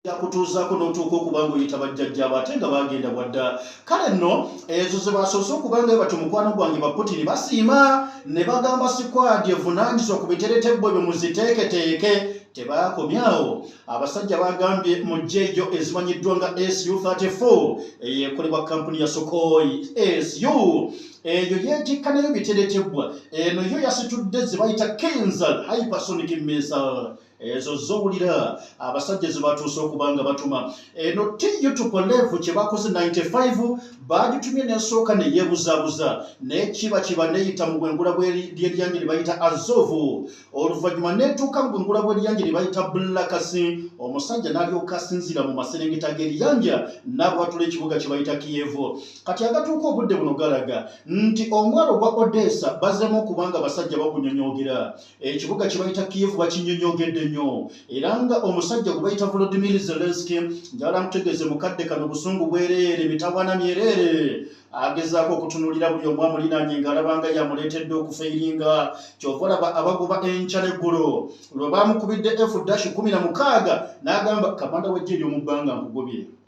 Yakutuuzaako n'otuuka okuba nga oyita bajjajjaabo ate nga baagenda bwadda. Kale nno ezo ze basoose okuba nga batyo mukwano gwange ba Putin basiima ne bagamba sikwadi evunaanyizibwa ku biteretebwa ebyo muziteeketeeke. Tebaakomye awo, abasajja baagambye mu ggye eyo ezimanyiddwa nga SU-34 eyo ekolebwa kampuni ya Sukhoi SU eyo yeetikka nayo biteretebwa. Eno yo yasitudde ze bayita Kinzhal hypersonic missile ezo zowulira abasajja zebatuuse okuba nga batuma eno tu tupolevu kye bakoze 95 bagitumye nesooka neyebuzabuza nekiba kiba neyita mu bwengula bw'eryanyi lye bayita azovu oluvannyuma netuuka mu bwengula bw'eryanyi lye bayita bulakasi omusajja n'alyoka asinziira mu maserengeta g'eriyanja n'abwatula ekibuga kye bayita kiyevu kati agatuuka obudde buno galaga nti omwalo gwa odessa bazeemu okuba nga abasajja bagunyonyogera Ekibuga kye bayita Kiev bakinyonyogedde nnyo era nga omusajja gwe bayita Volodymyr Zelensky njagala nkutegeeze mukadde kano busungu bwereere mitawaana myereere agezaako okutunuulira buli omu amulinaanye ng'alaba nga yamuleetedde okufeiringa kyova olaba abagoba enkya n'eggulo lwe baamukubidde F dash 16 n'agamba kamanda w'eggye ery'omu bbanga nkugobye.